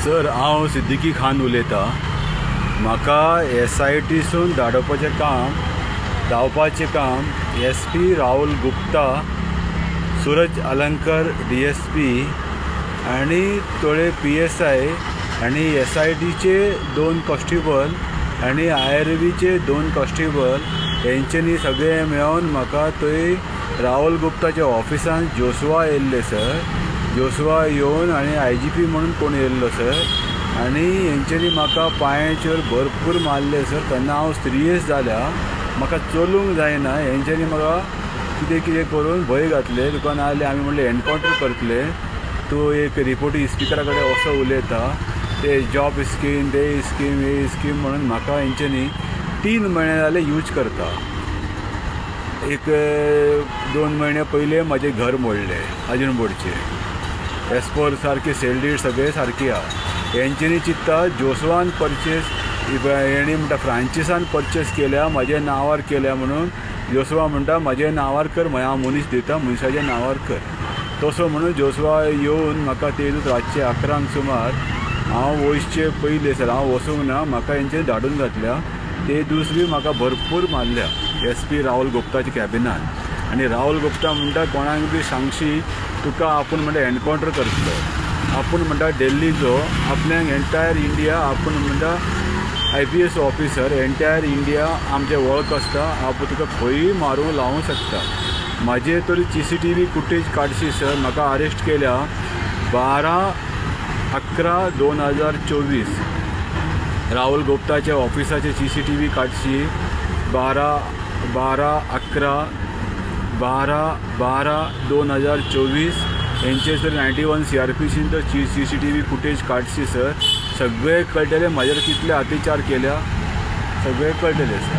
Sir, हांव सिद्दीकी खान उलयतां. म्हाका एस I टीसून धाडोवपाचें काम, धांवपाचें काम S P Rahul Gupta, Suraj Alankar D S P आनी थोडे पी एस I आनी एस I टीचे 2 कॉन्स्टेबल आनी I R बीचे 2 कॉन्स्टेबल हेंच्यांनी सगळे मेळोन म्हाका थंय राहुल गुप्ताच्या ऑफिसान जोसवा येयल्ले सर. जोसवा येवन आनी I G P म्हणून कोण येयल्लो सर, आनी हेंच्यांनी म्हाका पांयाचेर भरपूर मारले सर. तेन्ना हांव सिरियस जाल्या, म्हाका चलूंक जायना. हेंच्यांनी म्हाका कितें कितें करून भंय घातले. तुका नाजाल्यार आमी म्हणलें एनकावंटर करतले, तूं एक रिपोर्टी स्पिकरा कडेन असो उलयता, ते जॉब स्कीम, ते स्कीम, हे स्कीम म्हणून म्हाका हेंच्यांनी 3 म्हयने जाले यूज करता. एक 2 म्हयने पयले म्हजें घर मोडलें अजून बोडचें. एसपोर सारकी सेल सगळे सारकी आहा. हेंच्यांनी चिंत्ता जोसवान परचेस, हेणी म्हणटा फ्रांसिसान परचेस केल्या, म्हज्या नांवार केल्या म्हणून. जोसवा म्हणटा म्हज्या नांवार कर, हांव मनीस दिता, मनशाच्या नांवार कर. तसो म्हणून जोसवा येवन म्हाका ते रातचे 11 सुमार हांव वचचे पयले सर, हांव वचूंक ना, म्हाका हेंच्यांनी धाडून घातल्या. ते दुसरी म्हाका भरपूर मारल्या एस पी राहुल गुप्ताच्या कॅबिनान. आनी राहुल गुप्ता म्हणटा कोणाक बी सांगशी तुका आपूण म्हणटा एनकावंटर करतलो, आपूण म्हणटा दिल्लीचो, आपल्याक एंटायर इंडिया, आपूण म्हणटा I P S officer, entire India आमचे वळख आसता, आपूण तुका खंयूय मारूंक लावूंक शकता. म्हाजे तरी C C T V footage काडशी sir. म्हाका अरेस्ट केल्या 12/11/2024 राहुल गुप्ताच्या ऑफिसाचे सी सी टी व्ही काडशी. 12/11 12/12/2024 हेंचे sir 91 C R P scene तर C C T V footage काडशी sir. सगळे कळटले म्हाजेर कितले अत्याचार केल्या, सगळे कळटले सर.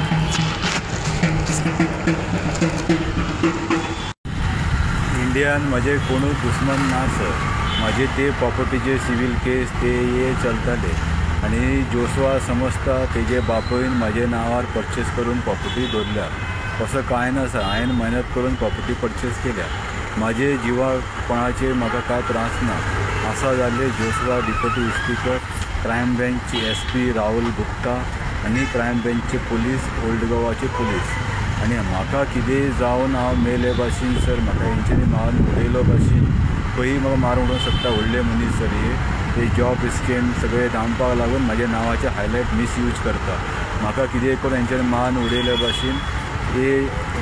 इंडियान म्हजे कोणूच दुस्मन ना सर. म्हाजे ते प्रॉपर्टीचे सिवील केस ते हे चलताले आनी जोसवा समजता तेजे बापूयन म्हाजे नांवार परचेस करून प्रॉपर्टी दवरल्या. असो कांय ना सर, हांवें मेहनत करून प्रॉपर्टी परचेस केल्या. म्हाजे जिवाक कोणाचेर म्हाका कांय त्रास ना. आसा जाल्ले जोसवा डिप्युटी स्पिकर, क्रायम ब्रँचची एस पी राहुल गुप्ता आनी क्रायम ब्रँचचे पुलीस, ओल्ड गोवाचे पुलीस. आनी म्हाका कितेंय जावन हांव मेले भाशेन सर, म्हाका हेंच्यांनी मारून उडयलो भाशेन, खंयी म्हाका मारून उडोवंक शकता व्हडले मनीस सर. हे ते जॉब स्कीम सगळे दामपाक लागून म्हाज्या नांवाचे हायलायट मिसयूज करता. म्हाका कितेंय करून हेंच्यांनी मारून उडयले भाशेन हे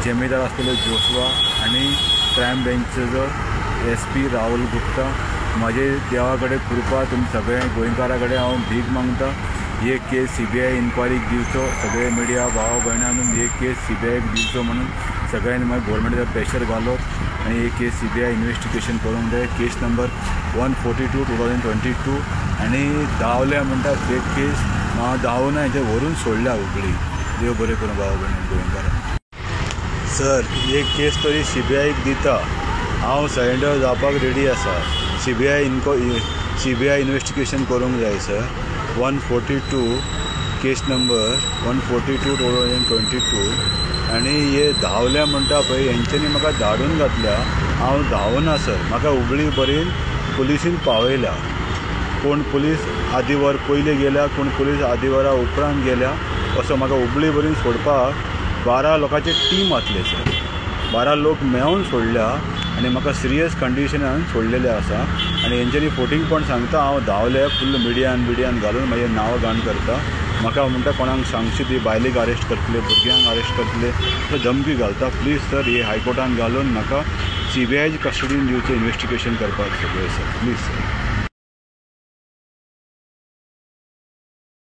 जमेदार आसतले जोसवा आनी क्रायम ब्रँचचो एस पी राहुल गुप्ता. म्हाजे देवा कडेन कृपा, तुमी सगळ्या गोंयकारा कडेन हांव भीक मागता, हे केस सी बी I इन्क्वायरीक दिवचो. सगळे मिडिया भाव भयणांनी हे केस सी बी आयक दिवचो म्हणून सगळ्यांनी मागीर गोवोरमेंटाचेर प्रेशर घालो आनी हे case C B I investigation करूंक जाय. केस नंबर 142/2022 आनी धांवल्या म्हणटा फेक केस, हांव धांवना, हेंचे व्हरून सोडल्या हुबळी. देव बरें करूं भाव भयणांनी गोंयकारांक. सर, एक केस तरी सी बी आयक दिता, हांव सरेंडर जावपाक रेडी आसा. C B I investigation करूंक जाय सर. 142 केस नंबर 142/2022 आनी हे धांवल्या म्हणटा पळय हेंच्यांनी म्हाका धाडून घातल्या. हांव धांवना सर, म्हाका हुबळी बरेन पुलिसीन पावयल्या. कोण पुलीस आदी वर पयलीं गेल्या, कोण पुलीस आदी वरा उपरांत गेल्या, असो म्हाका हुबळी बरेन सोडपाक 12 लोकांचे टीम आसले सर. 12 लोक मेळोन सोडल्या आनी म्हाका सिरियस कंडिशनान सोडलेले आसा. आनी हेंच्यांनी फोटींग पण सांगता हांव धांवले, फुल्ल मिडियान बिडियान घालून म्हाजें नांव घाण करता. म्हाका म्हणटा कोणाक सांगशी ती बायलेक अरेस्ट करतले, भुरग्यांक अरेस्ट करतले, तो धमकी घालता. प्लीज सर, हे हायकोर्टान घालून म्हाका सी बी आयच्या कस्टडीन दिवचें इन्वेस्टिगेशन करपाक सगळें सर, प्लीज सर.